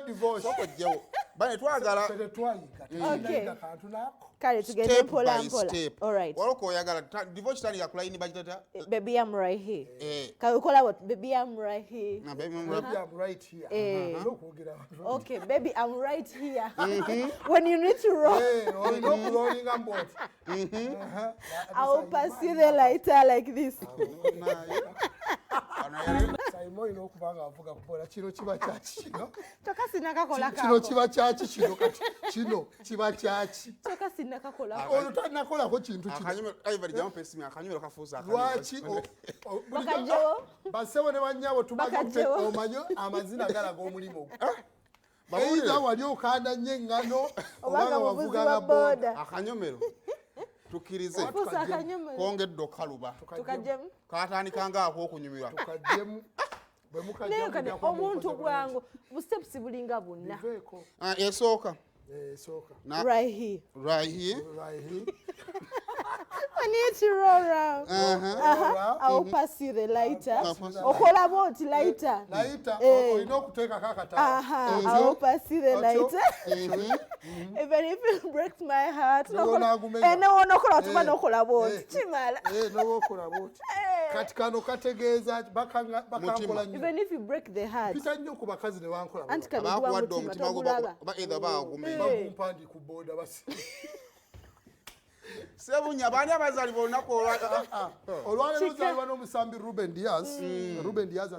Divorce. Sooka ojjewo bane twagala. Ffe tetwayiga, tetunayiga kantu nako. Kale tugende Step mpola by mpola. step. Alright. Waliwo oyagala divorce, tandika ku line bagitata. Baby, I'm right here. Eh. Kale okola what? Baby, I'm right here. Na baby, Baby, I'm right here. Eh. Olina okwogera abantu. Okay, baby, I'm right here. When you need to roll, Eh, olina okuloolinga mbwoti. I will pass you the lighter like this. Naye. Ano yali Saimo olina okuba nga avuga kubola, kino kiba kyaki kino? Kyokka sinnakakola Kino kako. kiba kyaki kino? Kati kino kiba kyaki? Kyokka sinnakakola. Olwo tanakolako kintu kino. Akanyumiro Ivory jamu pesi, akanyumiro kafuusa akanyumiro. Lwaki Bakajjewo? Basebo ne bannyabo, tumanyi Bakajjewo? Omanyi amazina galaga omulimu gwo. Babuulire. Either wali okanda nnyo eŋŋano Oba nga oba muvuzi wavuga wa boda. Akanyomero tukkirize. Fuusa akanyomero. Kongedde okaluba. Tukajjemu. Katandika nga ak'okunyumirwa. Tukajjemu bwe mukajja. Naye kati Mujjako omuntu mukoze. Bwangu busteps bulinga bunna. Biveeko. Ah, esooka. Eh, esooka. Right here. Right here. Right here. I need to roll round. I will pass you the lighter. I'll pass you. Okola bwoti lighter. Lighter. Eh. Olina okuteekako akatala. I will pass you the Otyo. lighter. Even if it breaks my heart. Ne bw'onaagumenya. Eh, ne bw'onookola otuba Eh. n'okola bwoti. Eh. Kimala. Eh, n'oba bwoti. Kati kano kategeeza bakankola nnyo. Even if you break the heart. Mpita nnyo ku bakazi ne bankola. Anti kano guba Abakuwadde mutima omutima gwo togulaba. oba either baagumenya. Bagumpa ndi ku boda basi. Sebunya, baani abazaalibwa olunaku olwa Olwaleero zaalibwa n'omusambi Ruben Diaz. Ruben Diaz.